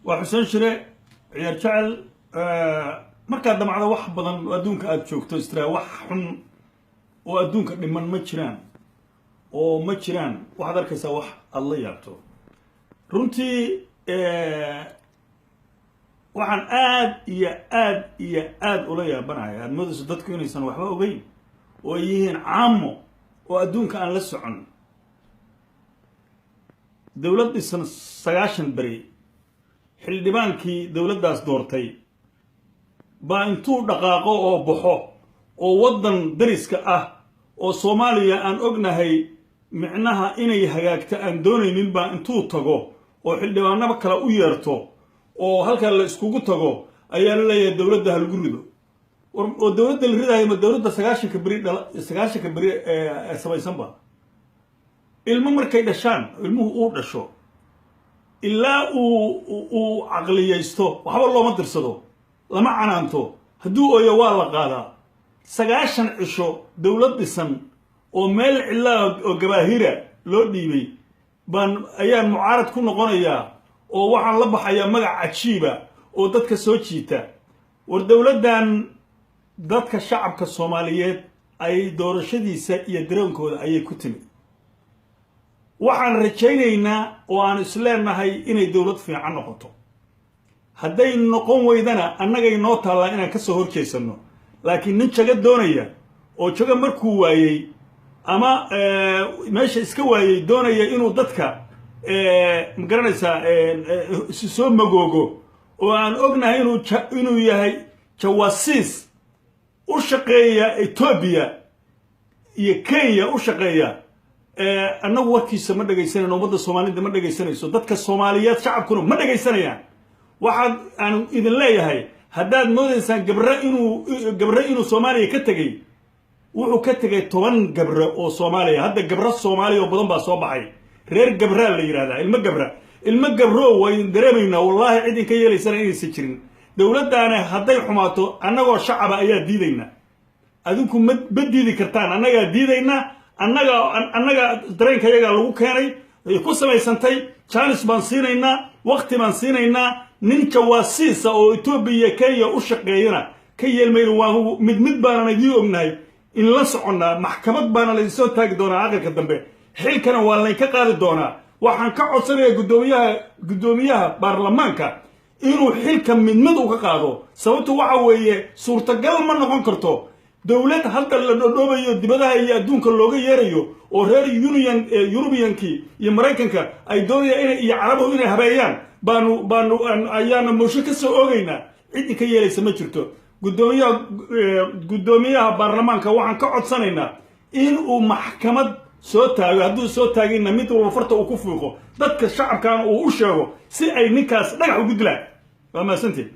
Waa Xuseen Shire, Ciyaar Jecel. Markaad damacdo wax badan oo adduunka aada joogto, istraa wax xun oo adduunka dhiman ma jiraan oo ma jiraan. Waxaad arkaysaa wax aada la yaabto. Runtii waxaan aad iyo aad iyo aad ula yaabanahay, aada moodayso dadku inaysan waxba ogeyn oo ay yihiin caamo oo adduunka aan la socon. Dowlad dhisan 90 beri, xildhibaankii dowladdaas doortay baa intuu dhaqaaqo oo baxo oo waddan dariska ah oo Soomaaliya aan ognahay micnaha inay hagaagto aan doonaynin baa intuu tago oo xildhibaanaba kale u yeerto oo halkaa la iskugu tago ayaa la leeyahay dowladda ha lagu rido. Oo dowladda la ridayo ma dowladda 90-ka beri, 90-ka beri samaysanba? Ilmo markay dhashaan, ilmuhu uu dhasho ilaa uu caqliyaysto, waxba looma dirsado, lama canaanto. Hadduu ooyo waa la qaadaa. 90 cisho dowlad dhisan oo meel cidlaa oo gabaahira loo dhiibay baan ayaan mucaarad ku noqonayaa oo waxaan la baxayaa magac cajiiba oo dadka soo jiita. War dowladdan dadka shacabka Soomaaliyeed ay doorashadiisa iyo dareenkooda ayay ku timid. Waxaan rajaynaynaa oo aan isleenahay inay dowlad fiican noqoto. Hadday noqon weydana, annagay noo taallaa inaan ka soo horjeesanno. Laakiin nin jago doonaya oo jago markuu waayey ama meesha iska waayey doonaya inuu dadka, magaranaysaa, isu soo magoogo oo aan ognahay inuu yahay jawaasiis u shaqeeya Etoobiya iyo Kenya u shaqeeya, annagu warkiisa ma dhegaysanayno. Ummadda Soomaalida ma dhegaysanayso, dadka Soomaaliyeed shacabkuna ma dhegaysanayaan. Waxaad aan idin leeyahay, haddaad moodaysaan Gabre inuu Soomaaliya ka tegey, wuxuu ka tegay 10 Gabre oo Soomaaliya. Hadda Gabro Soomaaliya oo badan baa soo baxay. Reer Gabraa la yidhahdaa, ilmo Gabra, ilmo Gabro. Waa idin dareemaynaa. Wallaahi cid idinka yeelaysana inaysan jirin. Dowladdaana hadday xumaato, annagoo shacaba ayaa diidaynaa. Adinku ma diidi kartaan, annagaa diidaynaa. Annaga dareenkayagaa lagu keenay, ku samaysantay. Jaanis baan siinaynaa, wakti baan siinaynaa. Nin jawaasiisa oo Etoobiya, Kenya u shaqeeyana ka yeelmayno. Waa mid mid baanan idiin ognahay, in la soconnaa. Maxkamad baana laydinsoo taagi doonaa aqalka dambe, xilkana waa laynka qaadi doonaa. Waxaan ka codsanayaa guddoomiyaha baarlamaanka inuu xilka mid mid u ka qaado. Sababtu waxa weeye, suurtagal ma noqon karto dowlad hadda la dhodhoobayo, dibadaha iyo adduunka looga yeerayo oo reer union, Yurubiyankii iyo Maraykanka ay doonayaan inay iyo Carabuhu inay habeeyaan baanu ayaana moosho ka soo oogaynaa. Cid ka yeelaysa ma jirto. Guddoomiyaha baarlamaanka waxaan ka codsanaynaa in uu maxkamad soo taago. Hadduu soo taagayna, mid walba farta uu ku fiiqo, dadka shacabkaana uu u sheego si ay ninkaas dhagax ugu dilaan. Waa mahadsantiin.